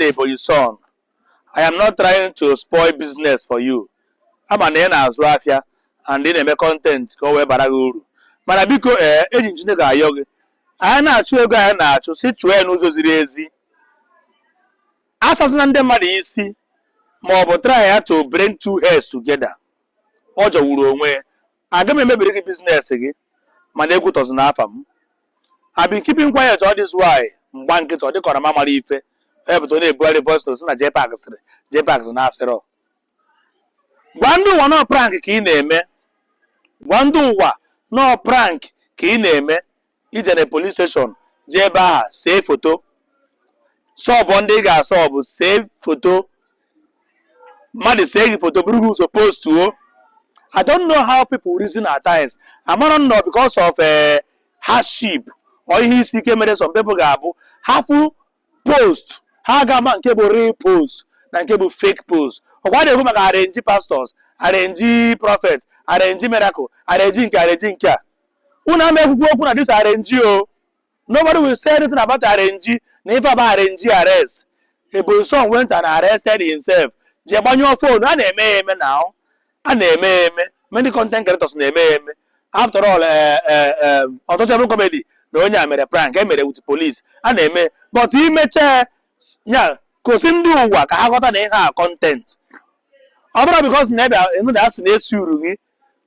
brother Ebonyi Son, I am not trying to spoil business for you. Ama na ị na-azụ afịa and ị na-eme content ka o wee bara gị uru, mana biko, ee, eji Chineke ayọ gị, anyị na-achụ ego anyị na-achụ, si chụọ ya n'ụzọ ziri ezi. Asasịna ndị mmadụ isi ma ọ bụ try ya to bring two heads together. Ọ jọgburu onwe ya. Aga m emebiri gị business gị, mana egwu tọzụ n'afa m. I been keeping quiet all this while. Mgba nkịtị, ọ dịkọrọ m amara ife epụta na-ebugharị voice note na JPAC sịrị, JPAC sị na asịrọ. Gwa ndị ụwa nọ prank ka ị na-eme. Gwa ndị ụwa nọ prank ka ị na-eme. Ije na police station, jee ebe aha, see foto, sọbụ ndị ị ga-asọ bụ see foto mmadụ, see gị foto, buru gị ụzọ postuo. I don't know how people reason at times. Amara nnọọ because of hardship or ihe isi ike mere some people ga-abụ ha fụ post, ha ga-ama nke bụ real post na nke bụ fake post. Ọkwa na-ekwu maka arrange pastors, arrange prophet, arrange miracle, arrange nke, arrange nke a. Unu ama ekwukwu okwu na this arrange o. Nobody will say anything about arrange na ife aba arrange arrest. Ebonyi Son went and arrested himself, jee gbanyụọ phone. A na-eme ya eme na a na-eme ya eme. Many content creators na-eme ya eme. After all, Untouchable Comedy na onye a mere prank e mere with police. A na-eme, but imecha ya, gosi ndị ụwa ka ha ghọta na ihe a content. Ọ bụrụ because na ebe ịnụ na asụ na-esi uru gị,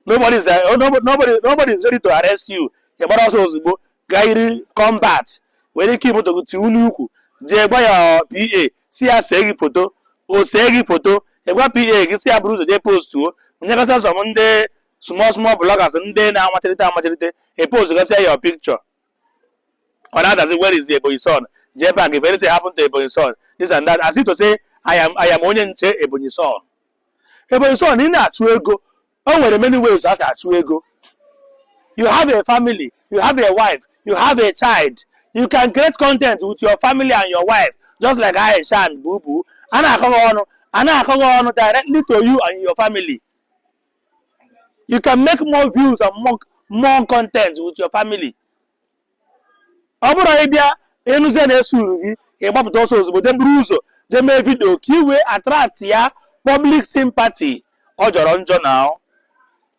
nobody is ready to arrest you, ị gbara ọsọ ozugbo gaa yiri combat, were ike moto gị tiwu n'ukwu, jee gwa ya PA si ya see gị foto. O see gị foto, ị gwa PA gị si ya buru ụzọ jee postuo, nyegasị some ndị small small bloggers, ndị na-amachilite amachilite, e post gasịa your picture. Ọ na-adazi, "Where is the Ebonyi Son? JPAC, if anything happen to Ebonyi Son," this and that, as if to say I am onye nche Ebonyi Son. Ebonyi Son, ị na-achụ ego, o nwere many ways a si achụ ego. You have a family, you have a wife, you have a child. You can create content with your family and your wife, just like Aisha and Bubu. A na-akọ gị ọnụ, a na-akọ gị ọnụ directly to you and your family. You can make more views and more content with your family. Ọ bụrụ ị bịa ịnụzie na-eso uru gị, ị gbapụta ọsọ ozugbo, jee buru ụzọ jee mee video ka ị wee attract ya public sympathy. Ọ jọrọ njọ na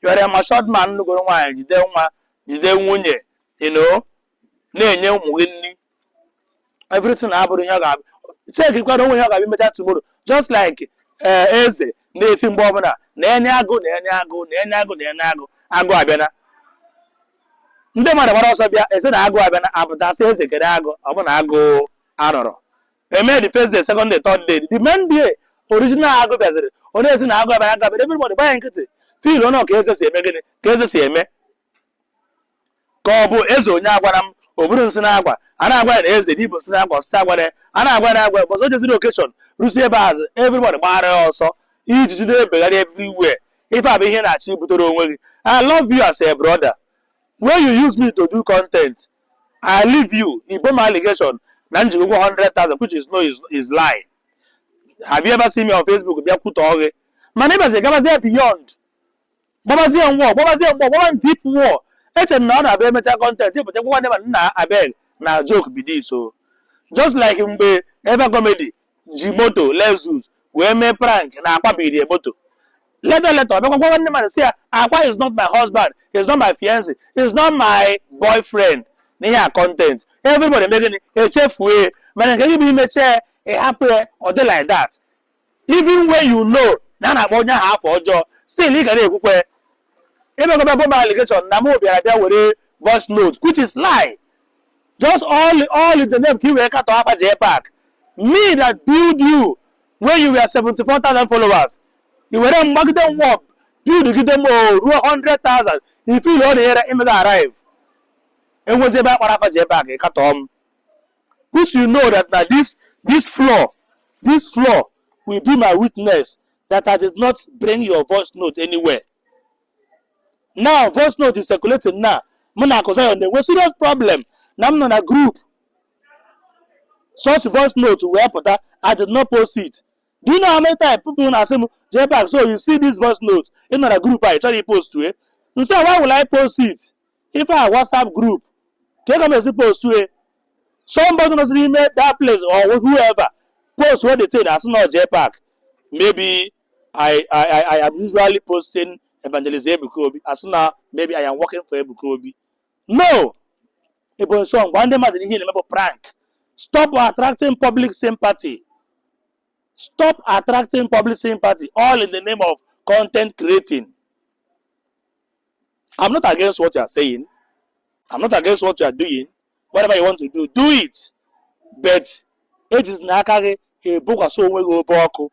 you are a matured man, nugoro nwaanyị, jide nwa, jide nwunye, na-enye ụmụ gị nri, everything. Abụrụ ihe ọ ga-abụ, check kwara onwe ihe ọ ga-abịa emecha tomorrow. Just like eze na-eti mgbe ọbụla na-enye agụ, na-enye agụ, na-enye agụ, na-enye agụ, agụ abịana, ndị mmadụ gbara ọsọ bịa. Eze na agụ abịana, apụtasị eze kere agụ. Ọ bụ na agụ arọrọ eme the first day, second day, third day, the main day original agụ bịaziri, ọ na-eti na agụ abịa, agụ abịa. Everybody gbanye nkịtị, feel ọnụ ka eze si eme gịnị, ka eze si eme, ka ọ bụ eze onye agwara m. O buru nsị na-agwa, a na-agwa ya na eze dibụ nsị na-agwa ọsịsị, agwara ya, a na-agwa ya na-agwa ya. Bọzọ o jeziri occasion, rusi ebe azụ, everybody gbara ya ọsọ, ijiji na-ebegharị everywhere. Ife a bụ ihe na-achọ ibutere onwe gị. I love you as a brother. When you use me to do content, I leave you. Igbo m allegation na njikwa 100,000, which is no is lie. Have you ever seen me on Facebook bịa kwutọọ gị? Mana ịbazi gabazie beyond, gbabazie nwụọ, gbabazie mgbọ, gbaba deep war. Eche m na ọ na-abịa emecha content, ịpụta gwakwa ndị mmadụ, "Nna, abeg, na joke be this o." Just like mgbe Eva Comedy ji moto Lexus wee mee prank na akwa biri moto. Later later, ọ bịakwa gwa ndị mmadụ si ya, "Akwa is not my husband, is not my fiancé, is not my boyfriend," na ihe a content. Everybody eme gịnị? Echefue. Mana nke gị bụ imechie, ịhapụ ya, ọ dị like that. Even when you know na a na-akpọ onye ahụ afọ ọjọọ, still ị ga na-ekwukwe emekọba bomb allegation na mụ bịara bịa were voice note, which is lie. Just all in the name ka ị wee katọ afa JPAC. Me that build you when you were 74,000 followers, i were mgbagide nwụọ, build gide m o ruo 100,000, i feel ọ na-enyere imega arrive, enwezi ebe akpara afa JPAC, ịkatọ m, which you know that na this floor will be my witness that I did not bring your voice note anywhere. Now voice note is circulating now. Mụ na Akụ na-enwe serious problem na m nọ na group, such voice note wee pụta. I did not post it. Do you know how many times people na-asị m, "JPAC, so you see this voice note, ị nọ na group a, ị chọrọ ipost wee?" Nsị, why will I post it? Ife a WhatsApp group ka ị ga m esi post wee? Somebody nọzi n'ime that place or whoever. Post wey the thing asị na ọ JPAC. Maybe I am usually posting Evangelist Ebuka Obi, asị na maybe I am working for Ebuka Obi. No, Ebonyi son, gwa ndị mmadụ na ihe ị na-eme bụ prank. Stop attracting public sympathy. Stop attracting public sympathy all in the name of content creating. I'm not against what you are saying. I'm not against what you are doing. Whatever you want to do, do it. But ejizina aka gị ebokwasị onwe gị obe ọkụ.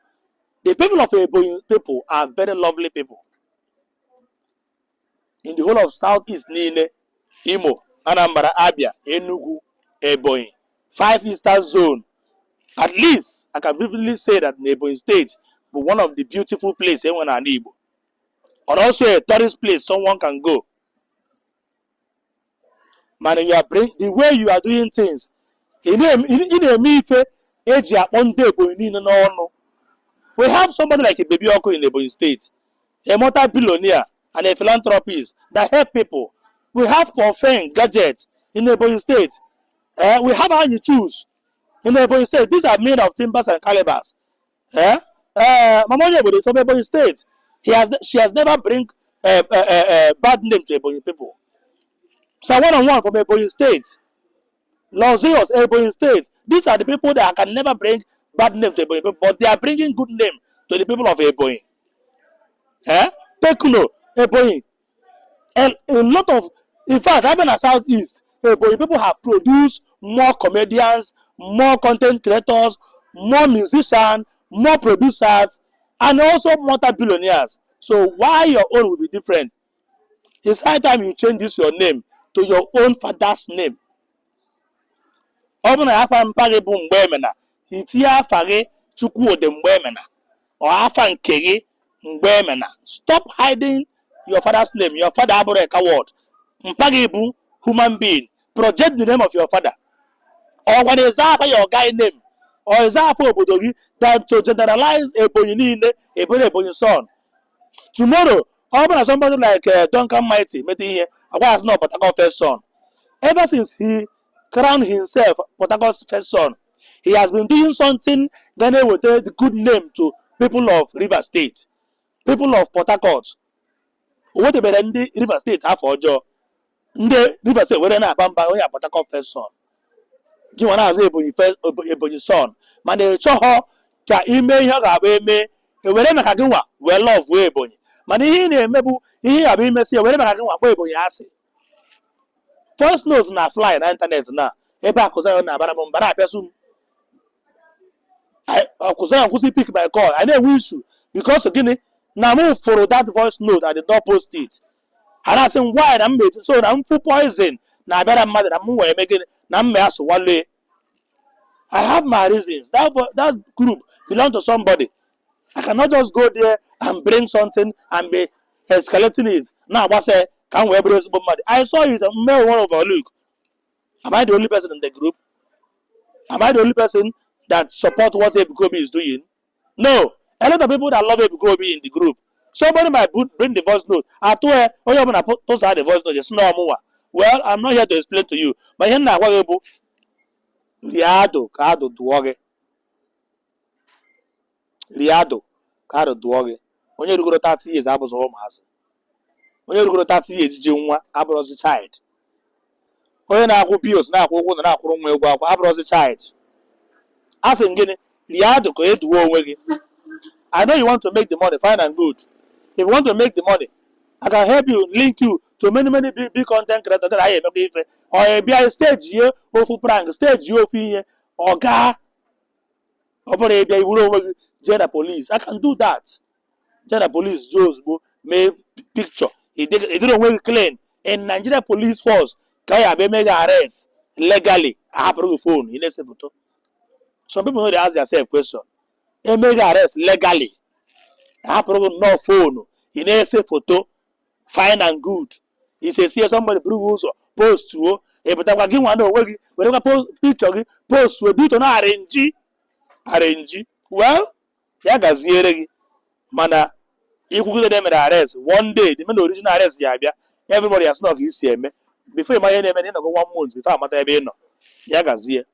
The people of Ebonyi people are very lovely people. In the whole of Southeast niile, Imo, Anambra, Abia, Enugu, Ebonyi, five eastern zone, at least I can vividly say that in Ebonyi State bụ one of the beautiful place enwe n'ala Igbo, and also a tourist place someone can go. Mana you are bring, the way you are doing things, ị na-eme ife eji akpọ ndị Ebonyi niile n'ọnụ. We have somebody like Baby Oko in Ebonyi State, a multi-billionaire and a philanthropist that help people. We have Paul Gadget in Ebonyi State. We have Anyi Choose in Ebonyi State. These are made of timbers and calibers. Eh? Mama Onye is from Ebonyi State. He has, she has never bring bad name to Ebonyi people. So one on one from Ebonyi State. Lozios, Ebonyi State. These are the people that can never bring bad name to Ebonyi people, but they are bringing good name to the people of Ebonyi. Eh? Tekno, Ebonyi. A lot of, in fact, even in Southeast, Ebonyi people have produced more comedians, more content creators, more musicians, more producers, and also multi-billionaires. So why your own will be different? It's high time you change this your name to your own father's name. Ọ bụ na afa mpa gị bụ mgbe emena, itinye afa gị Chukwudị mgbe emena, ọ afa nke gị mgbe emena. Stop hiding your father's name. Your father abụrụ a coward. Mpa gị bụ human being. Project the name of your father. Ọ gwara ịza afa your guy name or ịza afa obodo gị than to generalize Ebonyi niile, Ebonyi, Ebonyi son. Tomorrow, ọ bụrụ na somebody like Duncan Mighty meta ihe, agwa ya sị na Port Harcourt first son. Ever since he crowned himself Port Harcourt first son, he has been doing something ga na-eweta the good name to people of Rivers State, people of Port Harcourt. O wetebere ndị Rivers State afọ ọjọọ. Ndị Rivers State were na-aba mba onye Port Harcourt first son. Gị nwa na-azụ Ebonyi first, Ebonyi son, mana ị chọghọ ka ime ihe ọ ga-abụ eme ewere maka gị nwa wee love Ebonyi. Mana ihe ị na-eme bụ ihe ị ga-abụ imesi ewere maka gị nwa kpọọ Ebonyi asị. First note na fly na internet na ebe Akụzayon na-abara m mba, na-apịasụ m. Akụzayon kwụsị pick my call. I na-enwe issue because gịnị? Na m fụrụ that voice note, I did not post it. Ha na-asị m why na m meti so na m fụ poison na-abịara mmadụ na m wee mee gịnị na m mee asụwalee. I have my reasons. That group belong to somebody. I cannot just go there and bring something and be escalating it na-agbasa ka m wee bụrụ ezigbo mmadụ. I saw it, mme one overlook. Am I the only person in the group? Am I the only person that support what Ebuka Obi is doing? No. A lot of people that love Ebuka Obi in the group. Somebody might bring the voice note. Atụ ya, onye ọbụla tụsaa the voice note, esi na ọmụnwa. Well, I'm not here to explain to you. Ma ihe m na-agwa gị bụ rie adụ ka adụ dụọ gị. Rie adụ ka adụ dụọ gị. Onye rugoro 30 years abụzọ ụmụazị. Onye rugoro 30 years ji nwa abụrụzi child. Onye na-akwụ bills, na-akwụ ụgwọ na na-akwụrụ nwa egwu akwụ abụrụzi child. A sị m gịnị? Rie adụ ka eduo onwe gị. I know you want to make the money, fine and good. If you want to make the money, I can help you, link you to many, many big, big content creators that anyị emekwa ife. Ọ bịa stage ye ofu prank, stage ye ofu ihe, ọ gaa. Ọ bụrụ ịbịa iwuru onwe gị jee na police, I can do that. Jee na police jee ozugbo mee picture, ịdịrị onwe gị clean. In Nigeria Police Force ka ya abịa eme gị arrest legally, ahapụrụ gị phone ị na-ese foto. Some people no dey ask themselves question. Eme gị arrest legally, ahapụrụ gị nnọọ phone ị na-ese foto, fine and good. Isesie, somebody buru gị ụzọ postuo, ịpụtakwa gị nwa na onwe gị werekwa picture gị postuo bito na arrange arrange. Well, ya gaziere gị, mana ikwugide na emere arrest, one day the men original arrest ya abịa, everybody has know ka isi eme before ịma ihe na-eme na ịnọgo one month before amata ebe ị nọ. Ya gazie.